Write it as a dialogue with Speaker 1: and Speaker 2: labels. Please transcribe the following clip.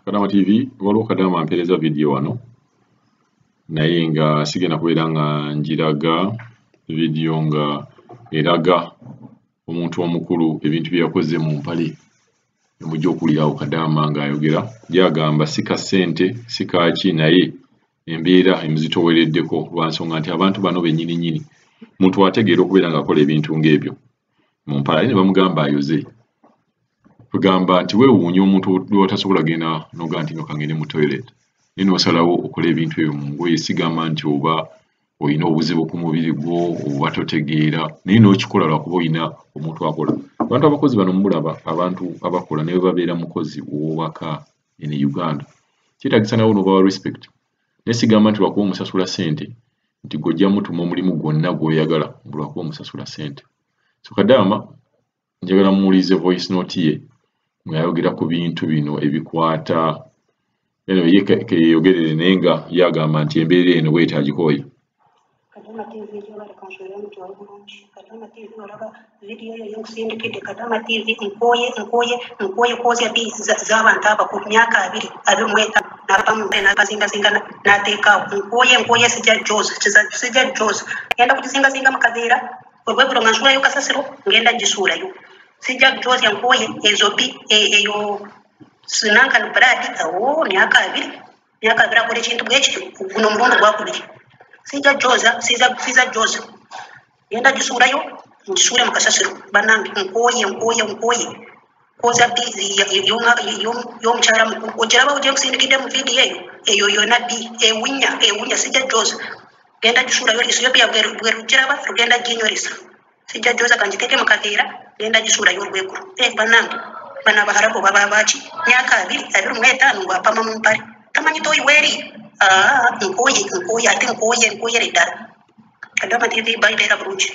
Speaker 1: Kadama TV, waliwo Kadama ampeereza vidiyo wano, naye nga sigenda kubeera nga njiraga vidiyo nga eraga omuntu omukulu ebintu bye yakoze mu mpale. Mujja okuwulirawo Kadama ng'ayogera, gy'agamba si ka ssente si kaaki, naye embeera emuzitoowereddeko lwa nsonga nti abantu bano bennyini nnyini muntu ategeera okubeera ng'akola ebintu ng'ebyo mu mpale, ate ne bamugamba ayoze. Kugamba nti weewuunya omuntu lw'otasobola genda n'ogamba nti no kangende mu toilet, naye n'osalawo okola ebintu ebyo mu ngoye. Sigamba nti oba olina obuzibu ku mubiri gwo oba totegeera, naye n'okikola lwakuba olina omuntu akola. Abantu abakozi bano mulaba abantu abakola ne bwe babeera mukozi ow'ewaka eno e Uganda, kyetaagisa nawe n'obawa respect. Naye sigamba nti lwakuba omusasula ssente nti ggwe ojja mutuma omulimu gwonna gw'oyagala mbu lwakuba omusasula ssente. So Kadama njagala muwulirize voice note ye ng'ayogera ku bintu bino ebikwata eno ye keyeyogerere, naye nga ye agamba nti embeera eno bw'eti agikooye.
Speaker 2: Kadama TV gyebale kansuubire nti oli bulungi. Kadama TV olaba vidiyo eyo gyenkusindikidde. Kadama TV, nkooye nkooye nkooye kwozya bi z'abantu abakulu myaka abiri 25 n'ava mu mpale n'azingazinga n'ateekaawo. Nkooye nkooye, sijja jooza, sijja jooza, ngenda kugizingazinga mu kaveera olweggulo nga nsuulayo kasasiro, ngenda gisuulayo, sijja jooza, nkooye ezo bi eyo sinankani brad awo myaka 20, myaka 20 akola ekintu bwe kityo, guno omulundi gwakubiri. Sijja jooza, sijja jooza, ngenda gisuulayo, ngisuule mu kasasiro. Bannange, nkooye nkooye nkooye kwoza bi y'omukyala mukulu. Ogiraba gyenkusindikidde mu vidiyo eyo, eyo yonna bi ewunya ewunya, sijja jooza, genda gisuulayo. Ethiopia bwe rugiraba rugenda ginywereza. Sijja jooza, kangiteeke mu kaveera, genda gisuulayo olweggulo. Bannange, bano abaharabu baba baki? Myaka 20, 25 ng'apama mu mpale, tamanyi toyi weeri. Nkooye nkooye, ate nkooye nkooyere ddala. Kadama TV, bayibeera bulungi.